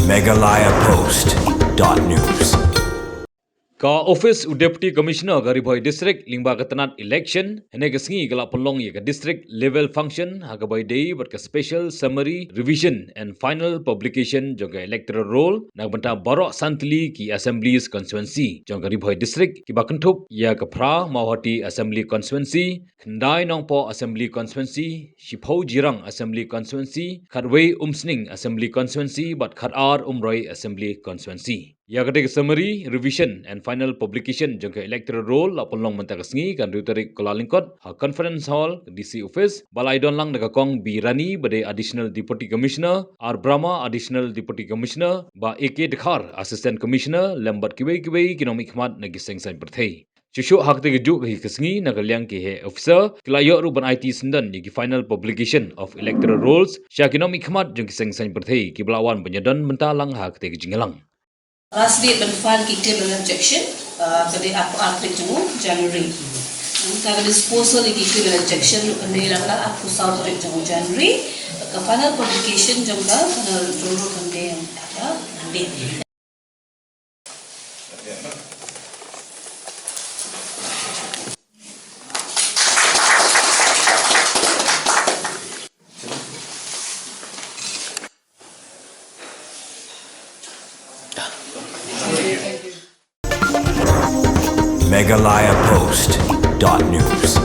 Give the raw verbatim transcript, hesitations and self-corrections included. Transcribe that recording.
Meghalaya Post dot news. Ka office u Deputy Commissioner ka Ri Bhoi District lyngba ka tnat election, hynne ka sngi ka la pynlong ïa ka District Level Function ha kaba ïadei bad ka Special Summary Revision and Final Publication jong ka Electoral Roll na ka bynta baroh san tylli ki Assemblies Constituency jong ka Ri Bhoi District, kiba kynthup ïa ka phra Mawhati Assembly Constituency, khyndai Nongpoh Assembly Constituency, shiphew Jirang Assembly Constituency, khatwei Umsning Assembly Constituency bad khatar Umroi Assembly Constituency. Ïa katei ka Summary Revision and Final Publication jong ka Electoral Roll la pynlong mynta ka sngi, ka hynriew tarik Kyllalyngkot, ha Conference Hall ka D C Office, ba la ïadon lang da ka Kong B Rani ba dei Additional Deputy Commissioner, R Brahma Additional Deputy Commissioner, Bah A K Dkhar Assistant Commissioner, lem bad kiwei kiwei ki nongmihkhmat na ki seng saiñ pyrthei. Shuh shuh ha katei kajuh ka sngi, na ka liang ki heh officer ki la ïoh ruh ban aiti syndon ïa ki Final Publication of Electoral Rolls sha ki nongmihkhmat jong ki seng saiñ pyrthei kiba la wan ban ïadon bynta lang ha katei ka jingïalang. Last date ban file ki claim and objection, uh, ka dei arphew ar tarik jong u January. Ka, ka disposal ïa ki claim and objection ruh ka dei lang ka arphew saw tarik jong u January. Ka final publication jong ka, final roll ruh ka dei, ka dei. Meghalaya Post dot news.